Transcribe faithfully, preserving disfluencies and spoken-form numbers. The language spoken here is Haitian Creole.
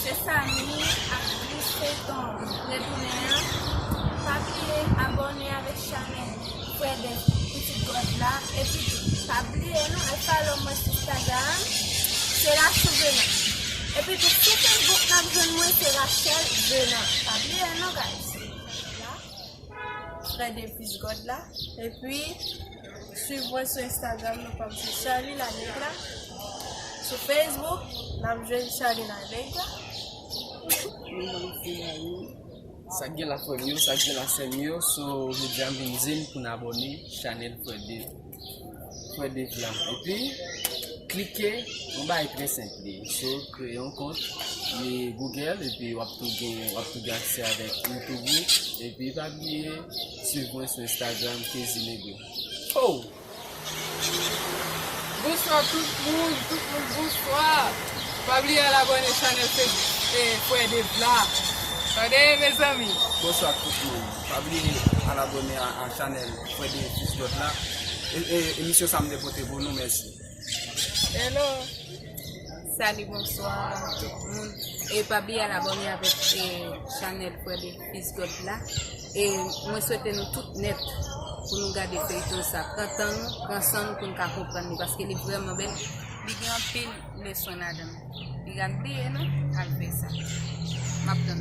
Mezanmi, aktris feyton retounen an. Pa bliye abòne avèk chanèl Frè Dev Pitit God la. Epi tou, pa bliye non, al follow mwen sou Instagram, se Rachou Venant. Epi tou, sou Facebook, n ap jwenn mwen, se Rachel Venant. Pa bliye non, guys. Frè Dev Pitit God la. Epi, swiv mwen sou Instagram, nou pap jwenn Charly La Negra. Sou Facebook, n ap jwenn Charly La Negra. Sa k gen la, frè m yo, sa k gen la, sè m yo. So, jodi a m vin di n pou n abòne chanèl Frè Dev, Frè Dev la. Epi, klike yon bagay trè senp li. So, kreye yon kont, li Google, epi w ap tou gen, w ap tou gen aksè avèk YouTube ou. Epi, pa bliye swiv mwen sou Instagram, Kezi Negro. Oh! Bonswa tout moun, tout moun bonswa. Pa bliye al abòne chanèl Facebook, eh, Frè Dev la. Tande, mezanmi. Bonswa tout moun. Pa bliye al abòne a, a chanèl Frè Dev Pitit God la. E, e, emisyon sa m te pote pou nou, mèsi. Hello. Salut, bonswa tout moun. E pa bliye al abòne avèk, eh, chanèl Frè Dev Pitit God la. E mwen swete nou tout nèt pou nou gade feyton sa. Pran tan nou, pran san nou pou nou ka konprann li, paske li vrèman bèl. Li gen anpil leson ladan l. Li ral bliye non, al fè sa. M ap tann.